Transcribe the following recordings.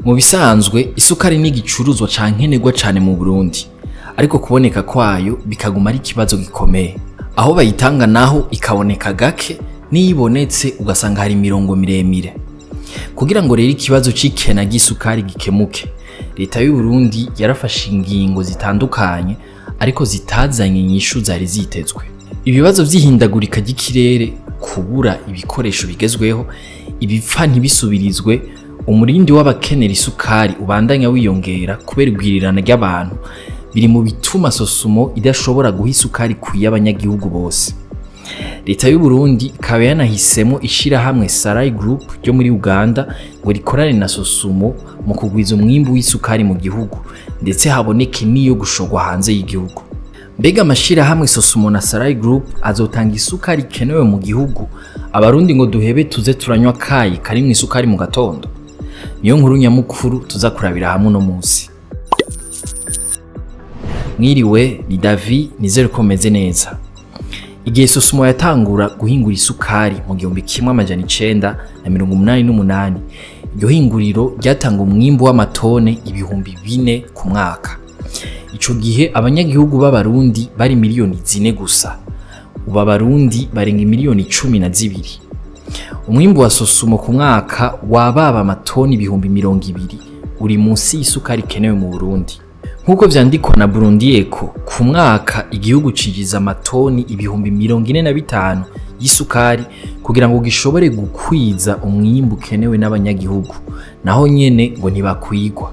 Mu bisanzwe isukari ni igicuruzwa cankenerwa cane mu Burundi, ariko kuboneka kwayo bikaguma ari ikibazo gikomeye. Aho bayitanga naho ikaboneka gake, niyibonetse ugasanga hari imirongo miremire. Kugira ngo rero ikibazo c'ikena ry'isukari gikemuke, leta y'u Burundi yarafashe ingingo zitandukanye ariko zitazanye inyishu zari zitezwe. Ibibazo vy'ihindagurika ry'ikirere, kubura ibikoresho bigezweho, ibipfa ntibisubirizwe, umurindi w'abakenera isukari ubandanya wiyongera kubera igwirirana ry'abantu, biri mu bituma Sosumo idashobora guha isukari ikwiye abanyagihugu bose. Leta y'u Burundi ikaba yanahisemo ishirahamwe Sarai Group ryo muri Uganda ngo rikorane na Sosumo mu kugwiza umwimbu w'isukari mu gihugu, ndetse haboneke n'iyo gushorwa hanze y'igihugu. Mbega amashirahamwe Sosumo na Sarai Group azotanga isukari ikenewe mu gihugu, abarundi ngo duhebe tuze turanywa kayi karimwo isukari mu gatondo? Niyo nkuru nyamukuru tuza kurabira hamwe uno munsi. Mwiriwe, ni Davi, nizere ko meze neza. Igihe Sosumo yatangura guhingura isukari mu 1988, iryo hinguriro ryatanga umwimbu w'amatone 4000 ku mwaka. Ico gihe abanyagihugu b'abarundi bari 4 miliyoni gusa. Ubu abarundi barenga 12 miliyoni. Umwimbu wa Sosumo ku mwaka wababa amatoni 20,000, uri munsi y'isukari ikenewe mu Burundi. Nk'uko vyandikwa na Burundi Eco, ku mwaka igihugu cinjiza amatoni 45,000 y'isukari kugira ngo gishobore gukwiza umwimbu ukenewe n'abanyagihugu, naho nyene ngo ntibakwigwa.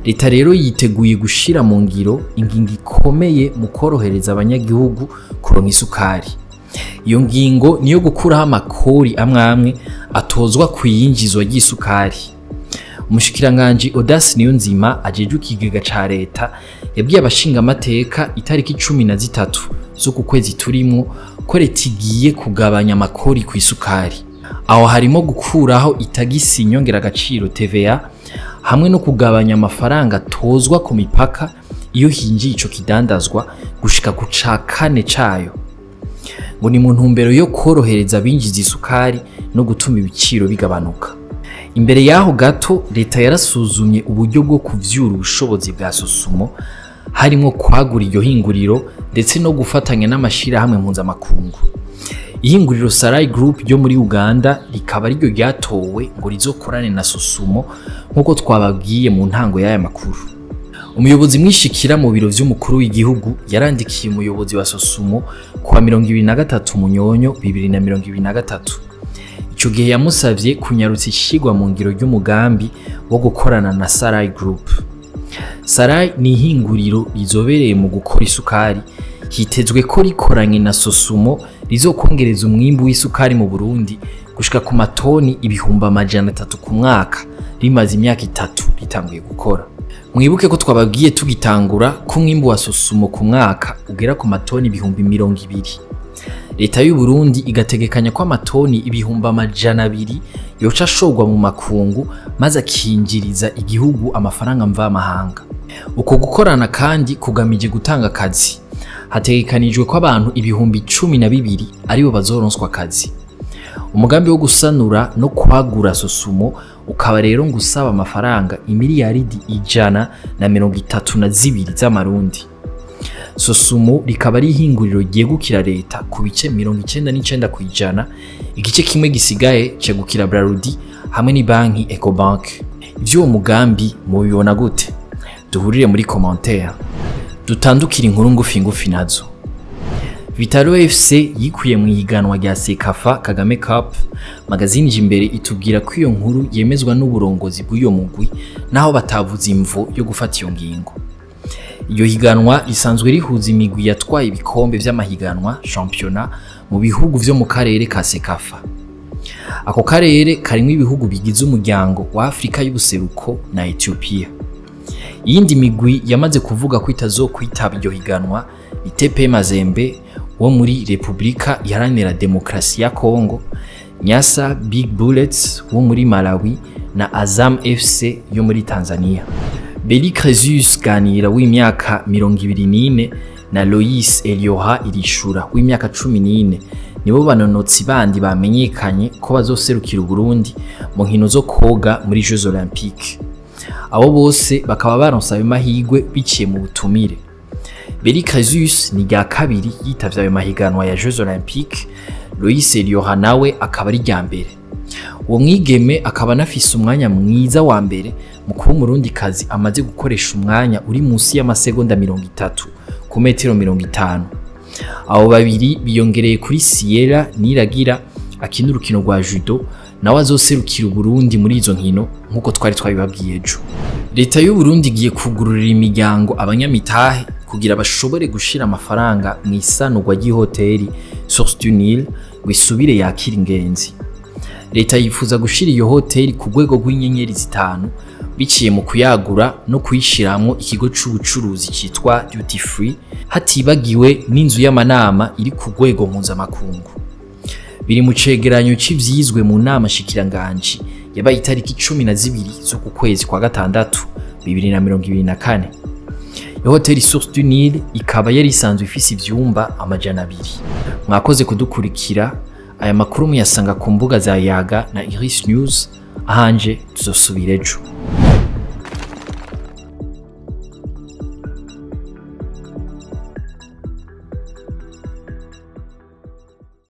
Leta rero yiteguye gushira mu ngiro ingingo ikomeye mu korohereza abanyagihugu kuronka isukari. Iyo ngingo niyo gukuraho amakori amwe amwe atozwa kwiyinjizwa ry'isukari. Umushikiranganji Audace Niyonzima ajejwe ikigega ca leta yabwiye abashingamateka itariki 13 z'uku kwezi turimwo ko leta igiye kugabanya amakori kw'isukari. Aho harimo gukuraho itagisi nyongeragaciro TVA hamwe no kugabanya amafaranga atozwa ku mipaka iyo hinjiye ico kidandazwa gushika ku ca kane cayo. Ngo ni mu ntumbero yo korohereza abinjiza isukari no gutuma ibiciro bigabanuka. Imbere y'aho gato leta yarasuzumye uburyo bwo kuvyura ubushobozi bwa Sosumo, harimwo kwagura iryo hinguriro ndetse no gufatanya n'amashirahamwe mpuzamakungu. Ihinguriro Sarai Group ryo muri Uganda rikaba ariryo ryatowe ngo rizokorane na Sosumo nk'uko twababwiye mu ntango y'aya makuru. Umuyobozi mwishikira mu biro vy'umukuru w'igihugu yarandikiye umuyobozi wa Sosumo kuwa 23 Munyonyo 2023. Ico gihe yamusavye kunyarutsa ishigwa mu ngiro ry'umugambi wo gukorana na Sarai Group. Sarai ni ihinguriro rizobereye mu gukora isukari, hitezwe ko rikoranye na Sosumo rizokongereza umwimbu w'isukari mu Burundi gushika ku matoni 300,000 ku mwaka, rimaze imyaka 3 ritanguye gukora. Mwibuke ko twababwiye tugitangura ko umwimbu wa Sosumo ku mwaka ugera ku matoni 20,000. Leta y'u Burundi igategekanya ko amatoni 200,000 yoca ashorwa mu makungu maze akinjiriza igihugu amafaranga mvamahanga. Uko gukorana kandi kugamije gutanga akazi. Hategekanijwe ko abantu 12,000 aribo bazoronswa akazi. Umugambi wo gusanura no kwagura Sosumo ukaba rero ngo usaba amafaranga imiliyaridi 132 z'amarundi. Sosumo rikaba ari ihinguriro ryegukira leta ku bice 99%, igice kimwe gisigaye cegukira Brarudi hamwe ni banki Ecobank. Ivy'uwo mugambi mubibona gute? Duhurire muri commentaire. Dutandukira inkuru ngufi ngufi nazo. Vitalo FC yikuye mu ihiganwa rya CECAFA Kagame Cup. Magazine Jimbere itubwira ko iyo nkuru yemezwa n'uburongozi bw'uyo mugwi, naho batavuze imvo yo gufata iyo ngingo. Iyo higanwa risanzwe rihuza imigwi yatwaye ibikombe vy'amahiganwa championnat mu bihugu vyo mu karere ka CECAFA. Ako karere karimwo ibihugu bigize umuryango wa Afrika y'ubuseruko na Ethiopia. Iyindi migwi yamaze kuvuga ko itazokwitaba iryo higanwa ni TP Mazembe wo muri Republika Iharanira Demokarasi ya Kongo, Nyasa Big Bullets wo muri Malawi na Azam FC yo muri Tanzania. Beli Cresus Ganira w'imyaka 24 na Lois Elioha Irishura w'imyaka 14 nibo banonotsi bandi bamenyekanye ko bazoserukira Burundi mu nkino zo koga muri Jeux Olympiques. Abo bose bakaba baronse ayo mahigwe biciye mu butumire. Beri Cresus ni rya kabiri yitavye ayo mahiganwa ya Jeux Olympiques, Loïs Eliora nawe akaba ari rya mbere. Uwo mwigeme akaba anafise umwanya mwiza wa mbere mu kuba umurundikazi amaze gukoresha umwanya uri munsi y'amasegonda 30 ku metero 50. Abo babiri biyongereye kuri Sierra Niragira akina urukino rwa judo, nawe azoserukira Uburundi muri izo nkino nk'uko twari twabibabwiye ejo. Leta y'u Burundi igiye kugururira imiryango abanyamitahe kugira bashobore gushira amafaranga mu isanurwa ry'ihoteli Source du Nil ngo isubire yakira ingenzi. Leta yifuza gushira iyo hoteli ku rwego rw'inyenyeri 5 biciye mu kuyagura no kuyishiramwo ikigo c'ubucuruzi citwa Duty Free, hatibagiwe n'inzu y'amanama iri ku rwego mpuzamakungu. Biri mu cegeranyo c'ivyizwe mu nama shikiranganji yabaye itariki 12 z'uku kwezi kwa gatandatu 2024. Iyo hoteli Source du Nil ikaba yari isanzwe ifise ivyumba 200. Mwakoze kudukurikira. Aya makuru muyasanga ku mbuga za Yaga na Iris News. Ahanje tuzosubira ejo.